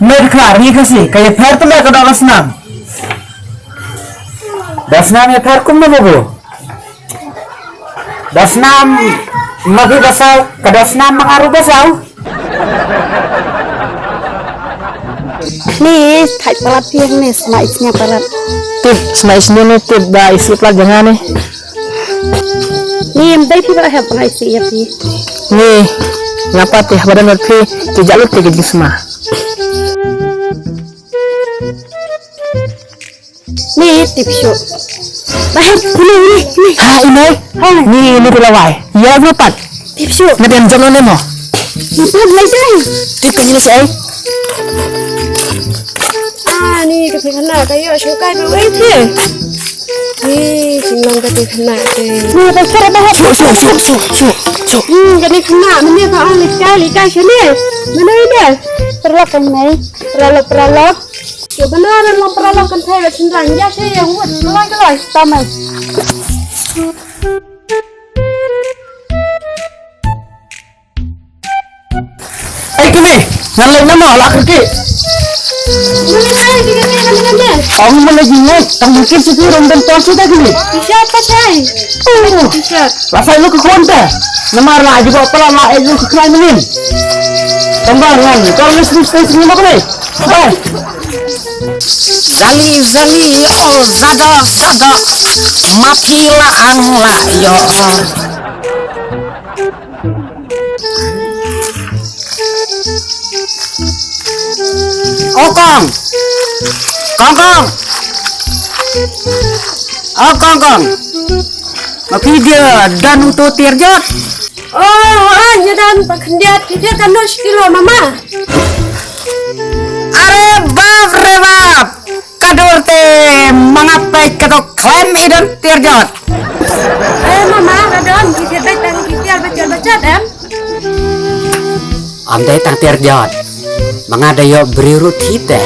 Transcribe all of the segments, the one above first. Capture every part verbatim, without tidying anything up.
Met klar ngi kasi ka ïapher tu ka doh snam. Doh snam ïapher kum na bubu. Doh snam ma phi ba saw, ka doh snam ma nga ruh ba saw. Ni thait palat phi ni, sma isnya palat. Tip, sma isnya ni tip ba isi palat jangan ni. Ni em dei phi ba hep ba isi ïa phi. Ni nga pat te ba don phi ki jalut te ki sma. Ni tip shu. Bah, ni, ni, ni. Ah, ini. Hai. Ni, ini pula wai. Ya, lupa. Tip shu. Ngadem jono nemo. Lupa belajar. Tip kan ini sih. Ah, ni ka phi khana ka ïoh shu kai ba wei phi. Ni, sing long ka phi khana te. Ni, ba kira ba. Shu, shu, shu, shu, shu, shu. Hmm, ka ni khana, mane ka ong likai, likai shu ni. Mane ida. Perlok kan mai. Perlok, perlok. Ke bana ran long paralok kan thai ba chynrang ïa she ïa wut. Kaloi, kaloi. Tamai. Ei kene, ngan leit na mo la kaki. Ong mo lagi ngai, tang mungkin siti rom dan tor sita kini. Siapa cai? Oh. Siapa? Lasa lu ke konta. Namar la jiba pala la ejul ke krai menin. Tang ba ngan, kalau lu sini sini sini apa ni? Zali zali, oh, zaga zaga, ma phi la ang la ïoh. Oh kong, kong kong, oh kong kong, ma phi dia don uto tiar jot. Oh, ah, nyadan ba khyndiat phi phi kan noh shi kilo mama. Are bap re bap. Ka dur te ma nga peit ka to khlem i don tiar jot. Eh mama, ka don phi phi peit tang phi tiar ba tiar ba jot em. Am dei tang tiar jot. Ma nga da ïoh briew ruh thit te.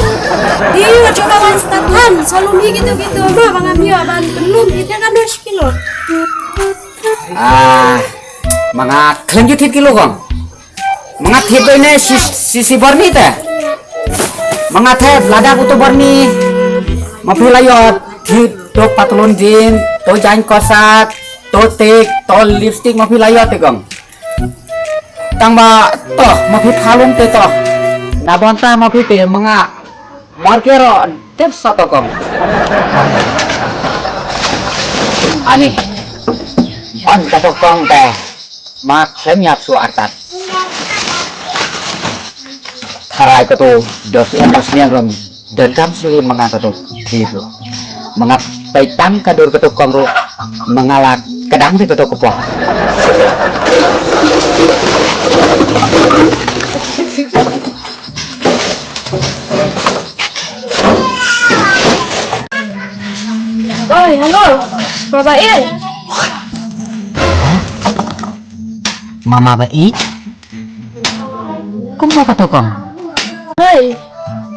Ih, cuba wan start han, selalu ni gitu-gitu ma ba ngam ïoh ban pynlum phi tiar kan noh shi kilo. Ah, ma nga khlem ju thit kilo kong. Ma nga thied beit ne shi, shi, shi bor ni te. Ma nga thied lada uto bor ni. Ma phi la ïoh thied to patlon jean, to jaiñ korsat, to tik, to lipstick ma phi la ïoh te kong. Tang ba to ma phi phalung te to. Na bonta ma phi te ma nga. Mar kero dep sa to kong. Ani. Ban ka to kong te. Ma khlem ïap shu artat. Tharai ka to dos en dos niang rom. Don kam shu ma nga ka to. Thir ro. Ma nga peit tang ka dur ka to kong ro. Ma nga la ka dang te ka to ka pok. Oi, hello. Baba eh. Mama ba i? Kumno ka to kong? Hei,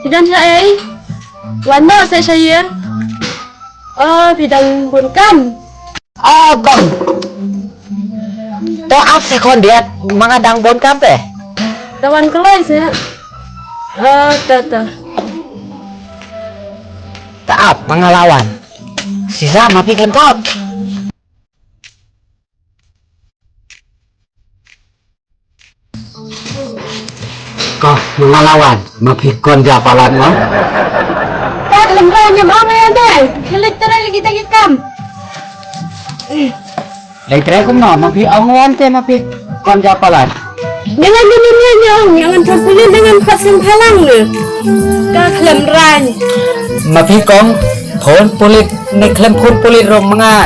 phi don sha ei? Wan noh seh sha ïing. Oh, phi dang bun kam. Oh, kong. To ap seh khyndiat, ma nga dang bun kam te. To wan kloi seh. Oh, to, to. To ap, ma nga la wan. Shisha ma phi khlem thok. Ko, ma nga la wan, ma phi kon ja palat mo. Ka lem ra nyam ong ïa te. Ki leit trai lagi ta ki kam. Leit trai kumno, ma phi ong wan te ma phi kon ja palat. Jangan jangan jangan jangan kau kulit dengan kau semphalang ni. Ka khlem rang. Ma phi kong phone pulit ne khlem phone pulit ro ma nga.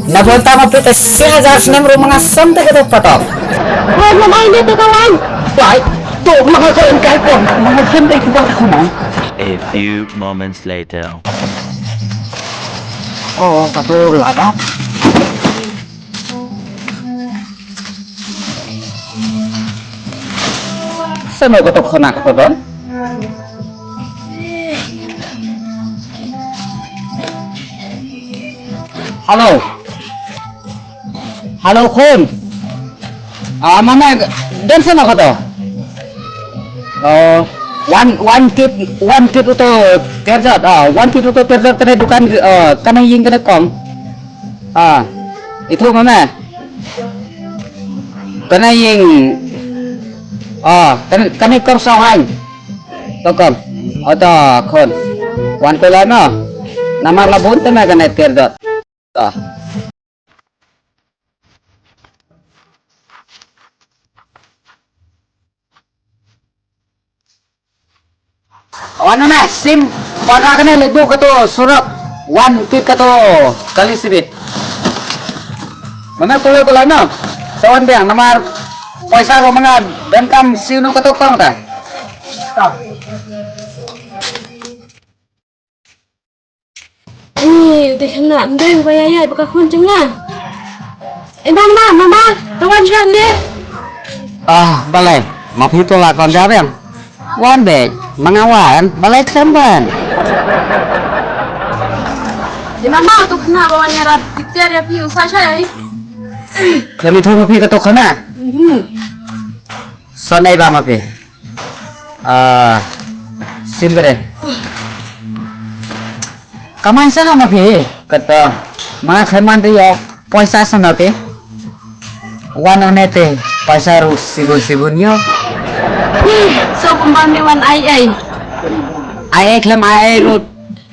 Na bonta ma phi ta shi hajar snem ro ma nga sam te ka to patok. Hai ma mai ne to ka wan. Bai to ma nga ko en kai pon ma nga sem dei ka ba ko ma. A few moments later. Oh ka to la da. Sano ka to khana ka to don. Hello. Hello khun. Ah, mama, don sano ka to. Oh. Wan, wan kit, wan kit uto terjot. Ah, wan kit uto terjot kane dukan, ah, kane ïing kane kong. Ah, itu mama. Kane ïing. Ah, kane, kane kong Song Han. To kong. Oto khun. Wan ko la no. Namar la bun te ma kane terjot. Ah. Wan na sim, wan ra kane leit buh kato surok, wan kit kato kali sibit. Mama kula kula no, sa wan biang namar poisa ko manga donkam siew no kato kong ta. Ih, u dei khynnah ym dei uba ïaid ïaid bad ka khun jong nga. Eh, Mama, Mama, to wan shuwa ne. Ah, balei? Ma phi to la kon ja biang. Wan beit, ma nga wan, balei khlem ban? Eh, Mama, uto u khynnah ba wan ïarap dikter ïa phi u sah shai. Khlem ïathuh ma phi kato u khynnah? Mhm. Son ei ba ma phi. Ah, sim kare. Kamai sa ma phi. Kata. Ma khlem man te ïoh poisa sa ma phi. Wan one te poisa ruh sibun sibun ïoh. So kumban me wan ai ai. Ai ai khlem ai ai ruh.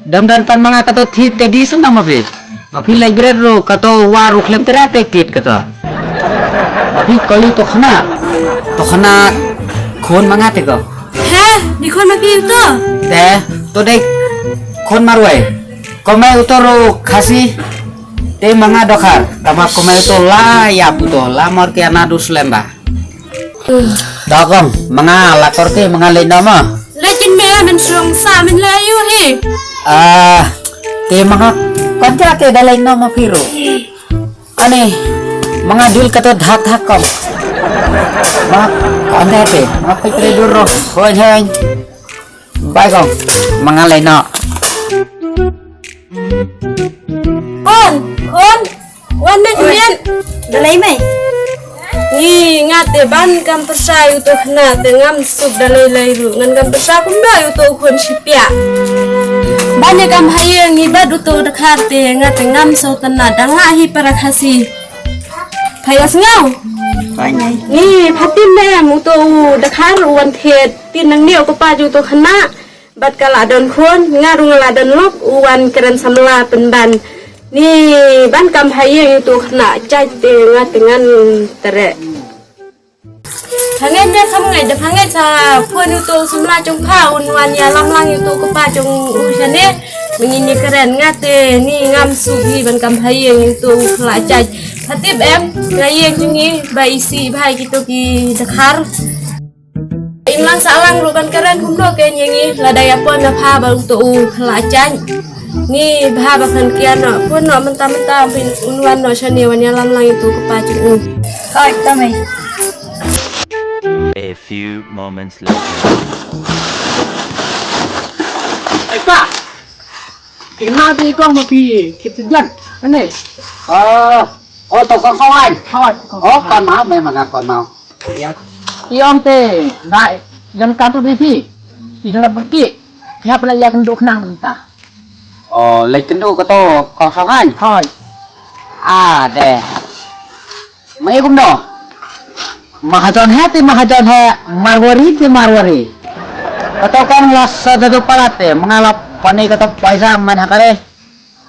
Dam dan pan ma nga kato thit te di sum dang ma phi. Ma phi leit bret ruh kato wa ruh khlem tera te kit kato. Ma phi kali to khana. To khana khun ma nga te ko. He, di khun ma phi uto. Te, to dei khun marwei. Ko me uto ruh Khasi. Te ma nga Dkhar. Tama ko me uto la ïap uto la mor ke ana dus lemba. Dokong, ma nga la kor te, ma nga leit noh ma. Leit kin me, men sung sa, men la yu hi. Ah, te ma nga, kon ja te da leit noh ma phi ruh. Ani, ma nga dil kato dhak dhak kong. Ma, kon ja te, ma phi tre dur ruh. Hoi hoi. Bye kong, ma nga leit noh. Khun, khun, wan mei ïa. Balei mei? Ngi, nga te ban kam pyrshah ïa uto u khynnah te ngam suk da lei lei ruh. Ngan kam pyrshah kumno ïa uto u khun shipiah. Ban ïa kam ha ïing ngi bad uto u Dkhar te nga te ngam sngewtynnat da nga hi para Khasi. Pha ïohsngew? Ngi, pha tip ne em uto u Dkhar u wan thied. Te nangne u kpa jong uto u khynnah. Bad ka la don khun, nga ruh nga la don lok, u wan kren samla pynban. Ni ban kam ha ïing uto u khynnah jait te nga te ngan treh. Pha ngeit ne kham ngeit, da pha ngeit sa phone uto u samla jong pha, un wan ïalam lang uto u kpa jong u shane. Mynta ngi kren nga te ni ngam suk hi ban kam ha ïing uto u khynnah jait. Pha tip em, ka ïing jong ngi ba isih bha ïa kito ki Dkhar. Imlang sahlang ruh ban kren kumno kein ïa ngi lada ïa pon na pha ba uto u khynnah jait. Ngi bha ba phan kiar noh, pun noh mynta mynta phin un wan noh shane wan ïalam lang ïa uto u kpa jong u. Hooid, to mei. A few moments later. Ai pa. Ki na ti kong ma phi, ki ti jan. Ane. Ah, oh to kong Song Han. Hooid, kong Song Han. Oh, kon ma, me ma nga kon ma. Ïa. Ïong te, dai, jan ka tu di phi. Ïa la baki. Ïa pala ïa kynduh khnang mynta. Oh, leit kynduh kato kong Song Han. Hooid. Ah, de. Mei kumno? Mahajon hai te mahajon hai, Marwari te Marwari. Kato kong la sa dadu palat te, manga la pani kato paisa men hakare.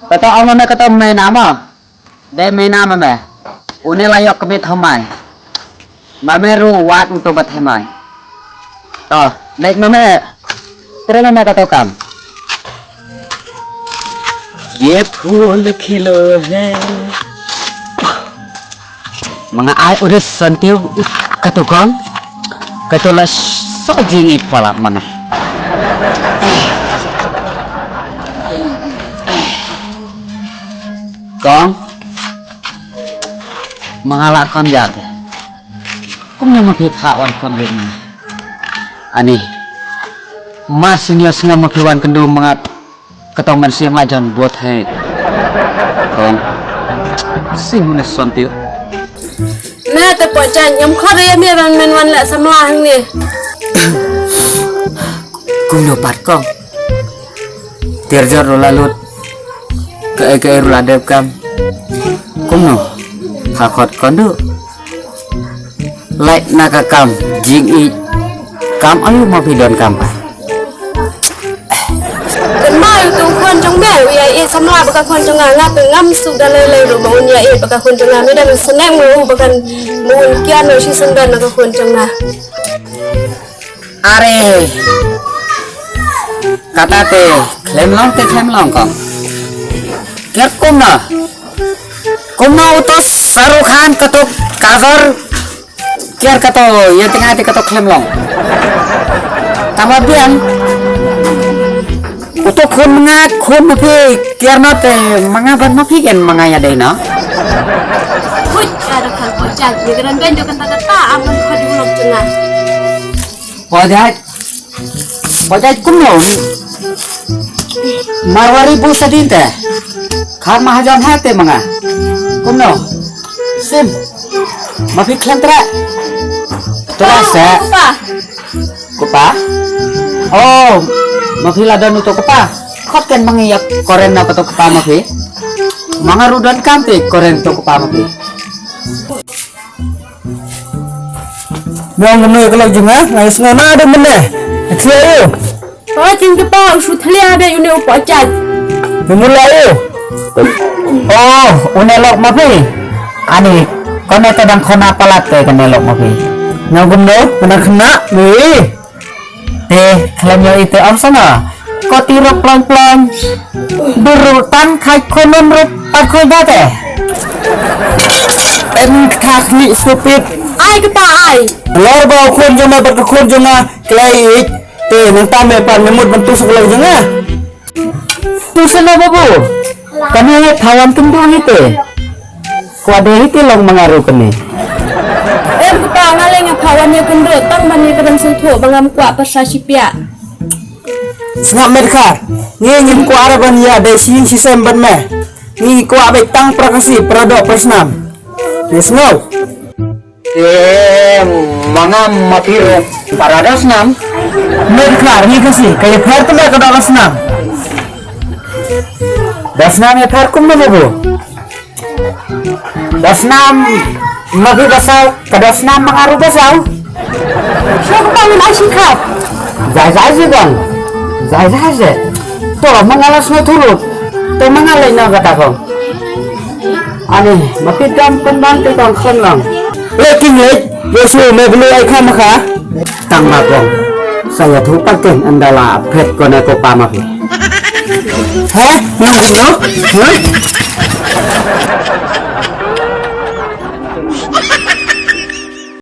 Kato ong me kato me nama. De me nama me. Une la yok kebit homai. Ma me ru wat uto bat homai. To, leit ma me. Tre ma me kato kam. Ye phul khilo hai. Manga ai udah santiu kato kam. Kato la so jingi pala mana. Kong. Manga la kam jate. Kumno ma phi phah wan khon rit na. Ani. Ma sing ïa sngam ma phi wan kynduh ma nga. Katong man sing la jan buat hai. Kong. Sing hune son tiu. Na te po jan ngam khot ïa me ban men wan la samla hangne. Kumno pat kong? Tiar jot ruh la lut. Kaei kaei ruh la dep kam. Kumno? Ha khot kong duh. Lait na ka kam jingïeit. Kam aïu ma phi don kam ai? Kan ma u tu khun jong me u ïa i samla ba ka khun jong nga, nga te ngam suk da lei lei ruh ba un ïa i ba ka khun jong nga. Me dang sneng mu ba kan mu un kian no shi sendon na ka khun jong nga. Are. Kata te khlem long te khlem long kong. Kiar kumno? Kumno uto Shahrukh Khan kato Kajol kiar kato ïa teng ai te kato khlem long. Tama biang. Uto khun nga khun ma phi kiar no te ma nga ban ma phi ken ma nga ïa dei no. Hut ada kan pojak ni kan ben do kata kata aman khadu lok tengah. Pojak. Pojak kumno? Marwari bu sadin te. Khar mahajan ha te ma nga. Kumno? Sim. Ma phi khlem tra. Tra sa. Kupa. Oh. Ma phi la don uto kupa. Khot ken ma ngi ïa koren na kato kupa ma phi. Ma nga ruh don kam te koren to kupa ma phi. Nong nong ka lok jong nga, nga sngew na da mynne. Akhia ïu. Pa jing ka pa u shu thlia da une u pachaj. Nong la ïu. Oh, une lok ma phi. Ani, kone te dang khona palat te kone lok ma phi. Nong gum do, kena kena, ni. Te khlem ïoh ite ong sanga. Ko ti rok plong plong. Duru tan khai khonun rok pat khoi da te. Em kthak ni stupid. Ai kata ai. Lor ba khon jong ma bat khon jong nga klei ik. Te nang tam me pan me mut ban tu sa klei jong nga. Tu sano babu. Kane he thawan kyndu hi te. Kwa de hi te long mangaru kane. Em kpa nga leng thawan ïa kyndu tang ban ïa kren sngewthuh ba ngam kwah pasa shipia. Sngap met kha. Ngi ngim kwah ra ban ïa dei shi shisem ban me. Ngi kwah beit tang pra Khasi pra doh pra snam. Ngi sngew. Te ma nga ma phi ruh para da snam. Met klar ngi Khasi ka ïapher kumne ka da snam. Da snam ïapher kumne babu. Da snam ma phi ba saw ka da snam ma nga ruh ba saw. Sha ka pang ai shi khap. Jai jai ji bang. Jai jai ji. To ma nga la snam thurut. To ma nga lai na ka ta ko. Ani, ma phi dam pynban te tang khon lang. Le king le, Yesu me blu ai kha ma kha. Tang ma kong. Sa ïathuh pat ken ynda la phet kone ko pa ma phi. He? Nong gum no? He?